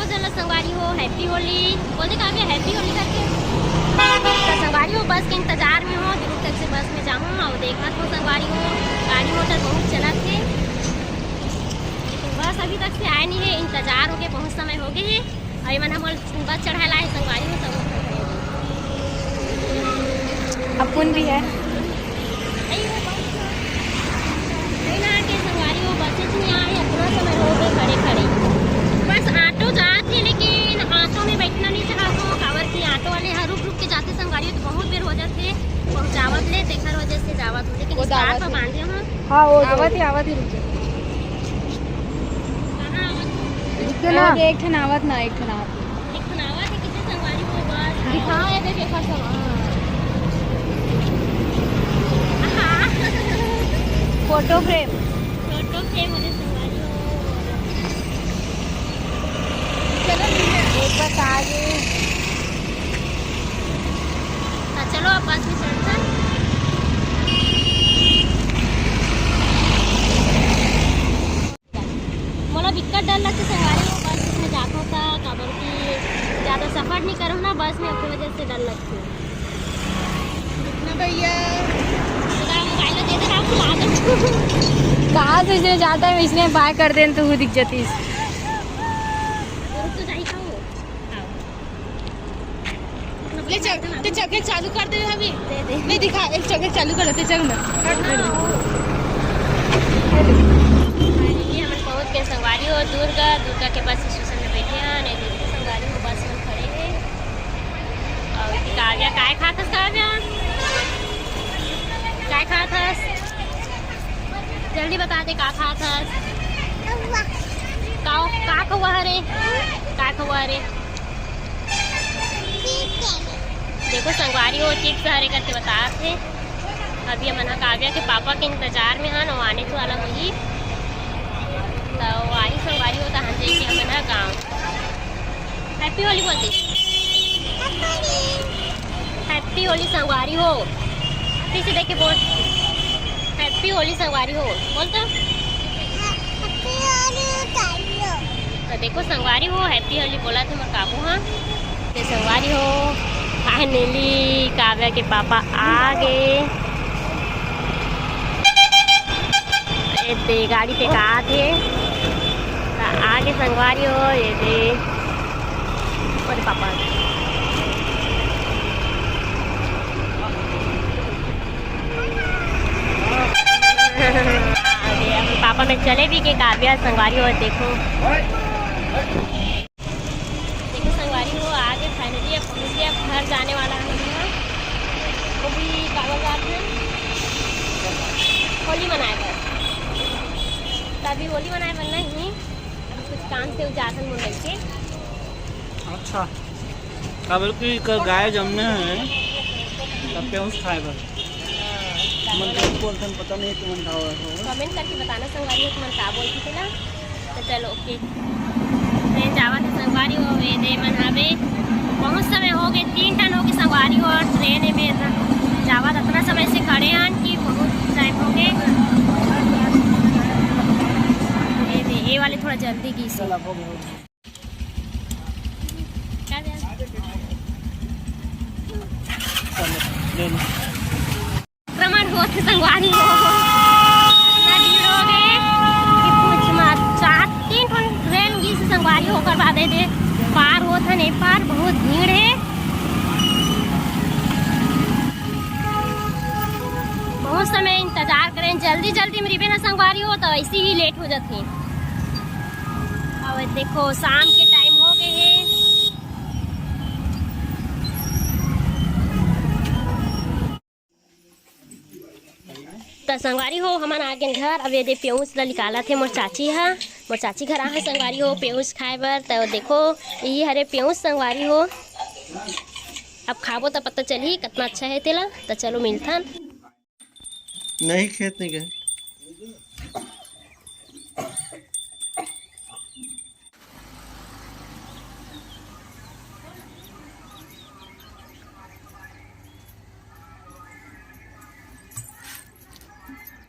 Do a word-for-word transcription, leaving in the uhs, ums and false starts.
चलो संगवारी हो, हैप्पी होली बोल दे। काव्या, हैप्पी होली करके। तो संगवारी हो, बस के इंतजार में हो, दूर तक से बस में जाऊँ और देखत हो संगवारी हो, गाड़ी मोटर बहुत चलत हे, लेकिन बस अभी तक से आए नहीं है। इंतजार होके बहुत समय हो गए है। अभी मन हमर बस चढ़ाए ला है संगवारी हो, सब अपन भी है। नहीं ना के संगवारी हो, बसेच नहीं आए, इतना समय हो गए खड़े खड़े। बस ऑटो जात है, लेकिन ऑटो में बैठना नहीं चाहत हो, काबर कि ऑटो वाले हर रुक रुक के जाते संगवारी हो, तो बहुत बेर हो जाते पहुँचावत ले, तेखर वजह से जावत हो। लेकिन वो इस बार जावत तो है। बांधे हो। हाँ, वो आवत ही, आवत ही, रुक जा। कहाँ आवत हो? रुक जा ना। एक ठन आवत ना, एक ठन आवत। एक ठन आवत है, किसे संगवारी हो बस। दिखाओ ये देख, एक बार सब। हाँ। Photo frame. फोटो फ्रेम होते संगवारी हो। चलो, एक बस आ गए। हाँ, चलो, अब बस में चढ़ता। मोला बिकट डर लगथे संगवारी हो, बस में जाथों त, काबर कि ज़्यादा सफर नहीं करो ना बस में, ओकर वजह से डर लगथे। ना भैया। कहाँ से इसने जाता है, इसने बाय कर देन तो वो दिख जाती है। रुक तो जाई खाओ। ले चल, ते चल के चालू कर दे अभी। दे दे। नहीं दिखा, एक चल के चालू कर देते, चल ना। Finally हमन पहुंच गए संगवारी हो दुर्गा। दुर्गा के बस स्टेशन में बैठे हैं, नहीं देखो संगवारी हो बस में खड़े हैं। और काव्या काय खात हस काव्या? काय खात हस? जल्दी बता दे का खात हस? का, का खवा रे? का खवा रे? देखो संगवारी हो, चिप्स हरे करके बतात हे। अभी हमन ह काव्या के पापा के इंतजार में हन, वो आने तो वाला होही, त वो आही संगवारी हो, तहन जाके हमन ह गाँव। हैप्पी होली बोल दे। हैप्पी होली संगवारी हो। फिर से देख के बोल, हैप्पी होली संगवारी हो। बोल तो। तो देखो संगवारी हो, हैप्पी होली बोला थे मोर काकू। हाँ, ते संगवारी हो, finally काव्या के पापा आ गए। ये दे गाड़ी पे का थे, आ गए संगवारी हो। ये दे, अरे पापा आ गए। अरे, अब पापा में चले भी के काव्या संगवारी हो, देखो। देखो संगवारी हो, आगे finally अब पहुंच गया, अब घर जाने वाला है हम लोग। वो भी कागज आते हैं होली मनाए बर, तभी होली मनाए बर नहीं, अभी कुछ काम से उजासन मुंडल के। अच्छा, काबर कि कर गाय जमने हैं, तब पे उस खाए बर। मन का बोलते हैं, पता नहीं तुमन का हो। कमेंट करके बताना संगवारी हो, तुमन का बोलती थी ना। तो चलो, ओके। ट्रेन जावत हे संगवारी हो, ये दे मन हवे। बहुत समय हो गए, तीन टन हो गए संगवारी हो, और ट्रेन में इतना जावत, इतना समय से खड़े हन कि बहुत टाइम हो गए। ये दे, ये वाले थोड़ा जल्दी गई से। संक्रमण होत हे संगवारी हो। इतना भीड़ हो गए कि पूछ मत। चार, तीन ठन ट्रेन गिस संगवारी हो, ओकर बाद एदे पार होत हन, ए पार बहुत भीड़ हे। बहुत समय इंतजार करें, जल्दी जल्दी में रिबे ना संगवारी हो, तो ऐसे ही लेट हो जाथे। और देखो, शाम के टाइम हो गए हे। त संगवारी हो, हमन आ गेन घर। अब ये दे पेउस ल निकालत हे मोर चाची ह। मोर चाची घर आहे संगवारी हो पेउस खाए बर। त देखो, यही हरे पेउस संगवारी हो। अब खाबो त पता चलही कतना अच्छा हे तेला। त चलो मिलथन। नहीं, खेत नहीं गए।